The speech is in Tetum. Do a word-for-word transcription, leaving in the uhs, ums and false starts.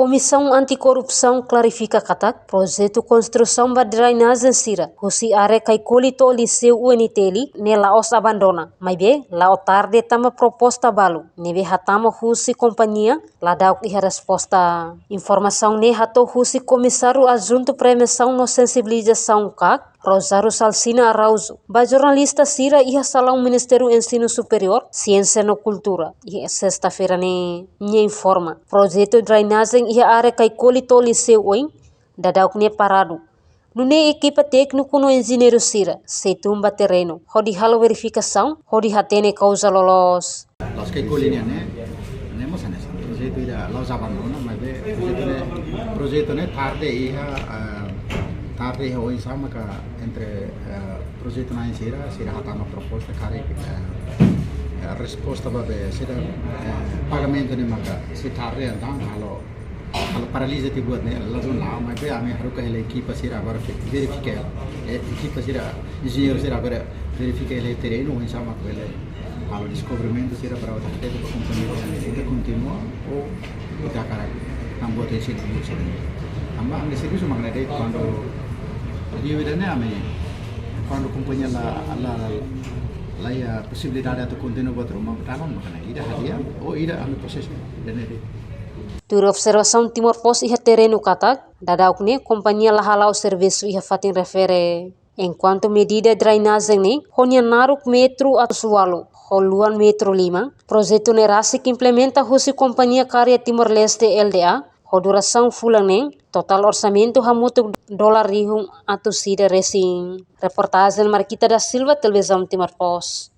Komisaun Anti-Korrupsaun klarifika katak projetu konstrusaun ba drenajen sira husi área Kaikoli to'o Liceu U N T L ne'e la'ós abandona, maibé la'o tarde tanba proposta balu ne'ebé hatama husi kompañia la da'uk iha resposta. Informasaun ne'e hato'o husi Komisáriu Adjuntu Prevensaun no Sensibilizasaun kak, Rosário Salsina Araújo, ba jornalista sira iha Salaun Ministériu Ensinu Superiór, Siénsia no Kultura, iha sesta-feira ne'e. Nia informa, projetu drenajen iha área Kaikoli to'o Liceu oin daudaun ne'e paradu. Nune'e ekipa tékniku no enjeñeiru sira sei tun ba terrenu hodi halo verifikasaun, hodi hatene kauza loloos. La'ós Kaikoli nian ne'e, ne'e mós hanesan. Projetu ida la'ós abandona, maibé projetu ne'e, projetu ne'e tarde iha, eh, tarde iha oinsá maka entre, eh, projetu na'in sira, sira hatama proposta karik, eh, eh, resposta ba be sira, eh, pagamentu ne'e maka sei tarde entaun halo halo paraliza tiha buat ne'e, la zona la'o, maibé ami haruka hela ekipa sira agora fe-, verifika. Eh, ekipa sira, enjeñeiru sira agora verifika hela terrenu, oinsá mak bele halo deskobrimentu sira para ita hatete ba kompañia ita kontinua ou ita hakarak tan buat ensinu sira. Tanba ami servisu mak ne'e de'it kuandu liu ida ne'e ami, kuandu kompañia la, la, la, la iha posibilidade atu kontinua buat ruma, dalan mak ne'e, ida hadi'a, ou ida ami prosesu, ida-ne'e de'it. Tuir observasaun Timor Post iha terrenu katak, daudaun ne'e kompañia la hala'o servisu iha fatin refere. Enkuantu medida drenajen ne'e ho nia naruk metru atus ualu, ho luan metru lima, projetu ne'e rasik implementa husi kompañia Karya Timor Leste L D A, ho durasaun fulan neen, totál orsamentu hamutuk dolar rihun atus ida resin. Reportajen Marquita da Silva, Televizaun Timor Post.